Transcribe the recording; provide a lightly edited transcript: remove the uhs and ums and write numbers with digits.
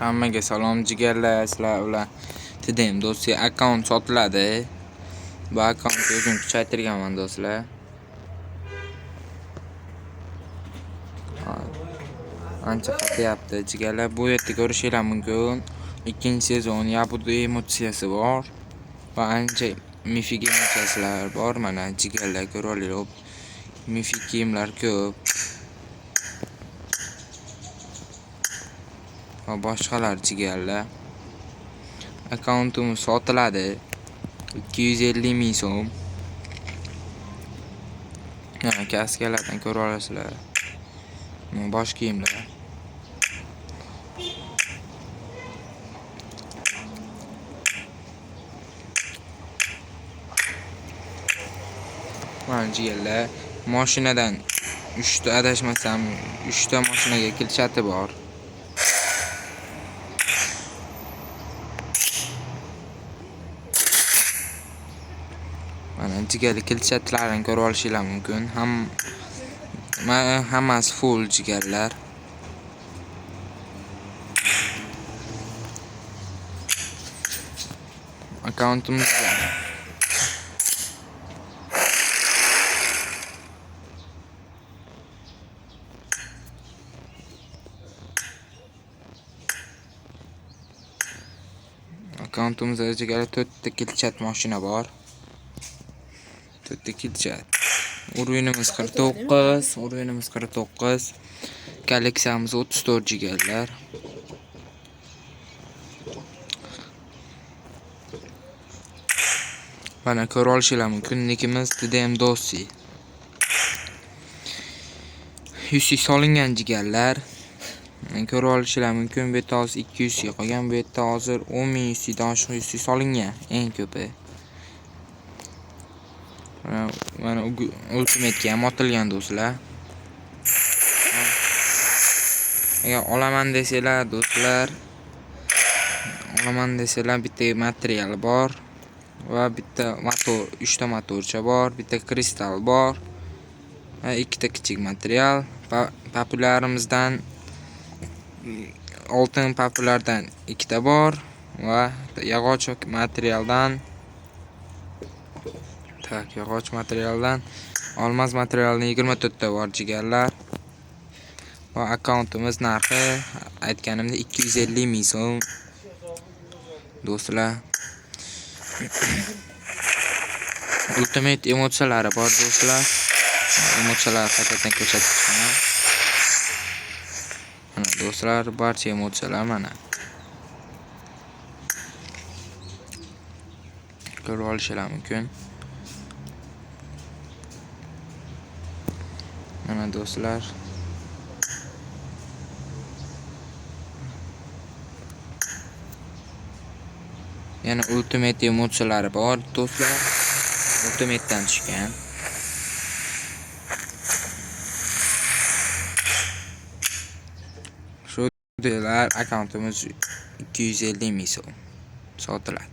Hammaga salom jigarlar, sizlar bilan TDM do'stlar akkaunt sotiladi. Bu akkauntni o'zim kuchaytirganman do'stlar. Ancha qotyapti jigarlar. Bu yerda ko'rishinglar mumkin. Ikkinchi sezon Yabudu emotsiyasi bor va ancha mifik emotsiyalar bor. Mana jigarlar ko'ra olinglar. Mifik kiyimlar ko'p. Va boshqalar jigarlar. Akkauntimiz sotiladi. 250 ming so'm. Mana kaskalardan ko'ra olasizlar. Bosh kiyimlar. Mana jigarlar, mashinadan 3 ta adashmasam 3 ta mashinaga kilchati bor. Mana jigarli kilchatlarini ko'rib olishinglar mumkin. Hammasi full jigarlar. Akkauntimizda jigarlar 4 ta kilchat mashina bor. 4 ta kilchat. Уровенimiz 49, уровенimiz 49. Kolleksiyamiz 34 jigarlar. Mana ko'ra olishinglar mumkin. Nikimiz TDM Dossi. 100 solingan jigarlar. Ko'ra olishinglar mumkin. Bu yerda hozir 200 ga qolgan. Bu yerda hozir 10 100 dan oshiq 100 solingan eng ko'pi. Mana Ultimate'ga ham otilgan do'stlar. Agar olaman desanglar do'stlar, olaman desanglar bitta material bor va bitta motor, 3 ta motorcha bor, bitta kristal bor va ikkita kichik material. Popularimizdan oltin populyardan ikkita bor va yog'och materialdan tak yog'och materialdan olmaz materialdan 24 ta bor jigarlar. Va akkauntimiz narxi aytganimdek 250 ming so'm do'stlar. Ultimate emotsiyalari bor do'stlar. Emotsiyalar qaytadan ko'rsatib chiqaman. Mana do'stlar, barcha emotsiyalar mana. Ko'rib olishinglar mumkin. Mana do'stlar. Yana ultimate emotsiyalari bor do'stlar. Ultimate'dan tushgan. Shu do'stlar, akkauntimiz 250 ming so'm sotiladi.